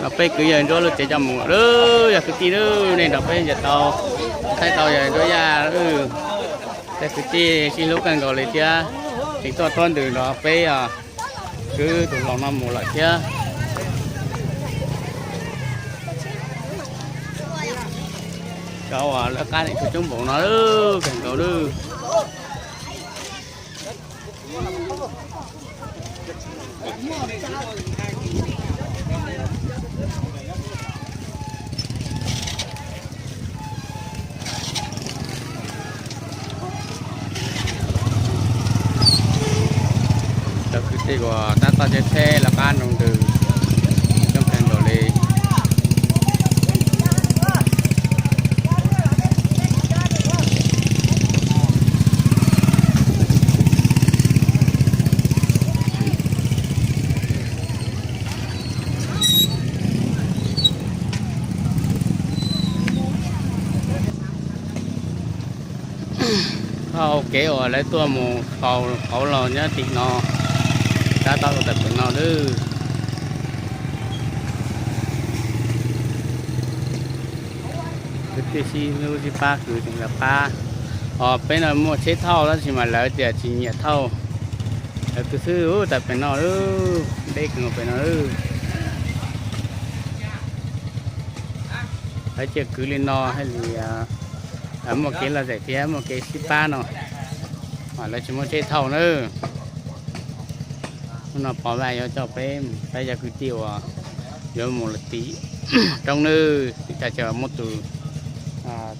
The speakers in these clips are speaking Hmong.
Los peb kwv yawg Ntsuab lub tsev coj mus lawm, yog kwv tij lawm, nej nrog peb ncaim tau, saib tau yawg Ntsuab Yaj lawm. Tej kwv tij sib hlub kawg nkaus li thiab, tseem tuaj tuab ntws nrog peb kwv tus hluas no mus lawm thiab. Cov uas lawv qab tseem tshuav coob npaum no lawm, kawg nkaus lawm. Cov kwv tij uas tab tom caij tsheb lawv qab nroo ntws coob kawg nkaus li. Hauv kev uas lawv tuaj mus faus qauv los nyob tim no, tab tom ua tawm pem no lawm. Kwv tij sib hlub sib pab kwv tseem lawv qab. Os, peb no muaj tsheb thauj tab sis mas lawv tias tsis nyiam thauj. Lawv kwv xwb tawm pem no lawm, deb kawg pem no lawm. Lawv cia kwv li no hais tias muaj kev lom zem thiab muaj kev sib pab no, lawv tsis muaj tsheb thauj nawb. Hnub no Pov Vaj yuav coj peb saib cov kwv tij uas yuav mus lawm tim roob nawb, tim tsa tsa muab tus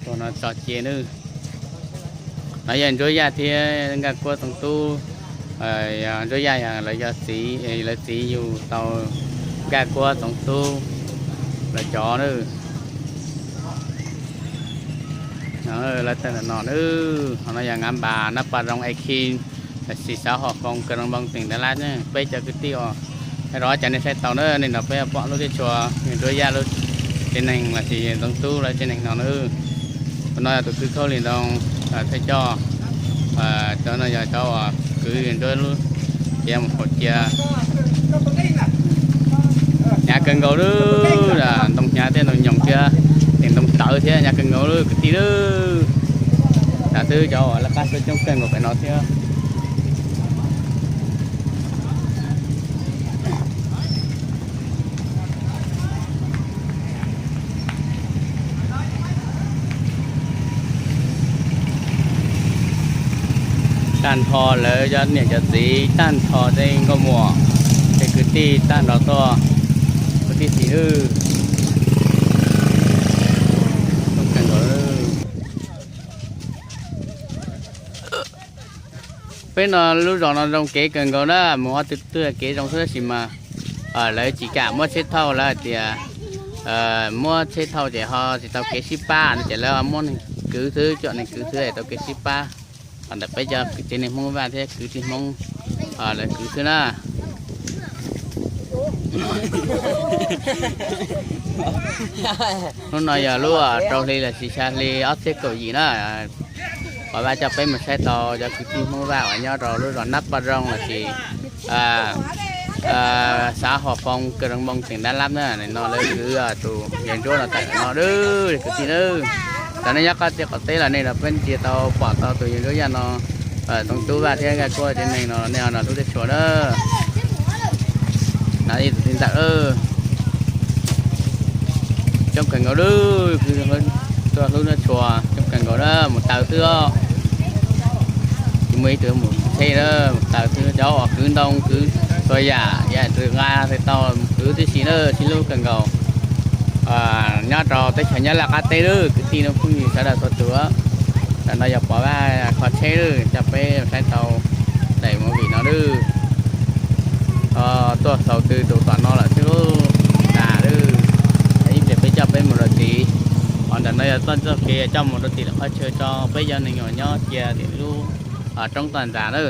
tus no tso cia nawb. No yog Ntsuab Yaj thiab Nkaj Kuab Txoov Tub. Ntsuab Yaj yog lawv yog txiv, lawv txiv yug tau Nkaj Kuab Txoov Tub lawv cov nawb. Lawv tawm ntawm no nawb, ho no yog Ngav Npas, Nab Pas Zoo, Ekhis, lossis Xav Hom Foos, Kws Noo Npoo, teem Ntab Lab. Peb cov kwv tij os, rov cov nej saib tau na, nej nrog peb pom lub teb tshua, Ntsuab Yaj lub tsev neeg lossis Txoov Tub lawv tsev neeg no na. Tus no yog tus kwv Khaub Lis Ntoo, thawj coj. Cov no yog cov uas kwv Ntsuab lub tsev mus faus cia. Hnyav kawg nkaus lawm, ntoo hnyav thiab ntoo nyoos thiab, teem ntoo tawv thiab, hnyav kawg nkaus lawm kwv tij lawm. Hnyav xwb, cov uas lawv qab xwb coob kawg nkaus pem no thiab. Tag nrho lawv cov niam cov txiv, tag nrho tej nkauj muam, tej kwv tij tag nrho tuaj, kwv tij txiv lawm. Peb no lub zos no zoo kev kawg nkaus na, mus ob tug twg kev zoo xwb tab sis mas lawv tsis kam muab tsheb thauj, lawv hais tias muab tsheb thauj ces ho tsis tau kev sib pab no ces lawv muab neeg kwv xwb, coj neeg kwv xwb es tau kev sib pab. Ho ntawm peb cov kwv tij neeg Hmoob Vaj thiab kwv tij Hmoob lawv kwv xwb na. Hnub no yog lub rau hli lossis xya hli ob txhiab kaum yim na. Pov Vaj coj peb mus saib tau cov kwv tij Hmoob Vaj uas nyob rau lub zos Nab Paj Zoo lossis Xav Hom Foos, Kws Noo Npoo, teem Dab Lab na. Nim no lawv kwv tus yawg Ntsuab no tawm no lawm kwv tij na. Tam nej nyob qab teb qaum teb los nej los peb ntsia tau pom tau tus yawg Ntsuab Yaj no, Txoov Tub Vaj thiab Nkaj Kuab tsev neeg no, nej ho nrog hlub thiab tshua na. Ib tug txiv ntxawm, coob kawg nkaus lawm, tuaj hlub thiab tshua coob kawg nkaus na, mus taw xwb os. Tsis muaj ib tug mus tsheb na, mus taw xwb. Cov uas kwv ntoo kwv txhua yam, yam twg nqa tau kwv tib si na, sib hlub kawg nkaus. Nyob rau teb chaws Nyab Laj qab teb lawm kwv tij no phooj ywg sawv daws txhua tus. Tam no yog Pov Vaj kho tsheb lawm, coj peb saib tau daim movie no lawm. Tuaj xaus twg tus tom no lawm xwb lub tas lawm. Ib pliag peb coj peb mus rau tid. Ho ntawm no yog txoj txoj kev coj mus rau tim lawm qhov chaw tso peb cov neeg uas nyob cia tim lub roob toj ntxas na.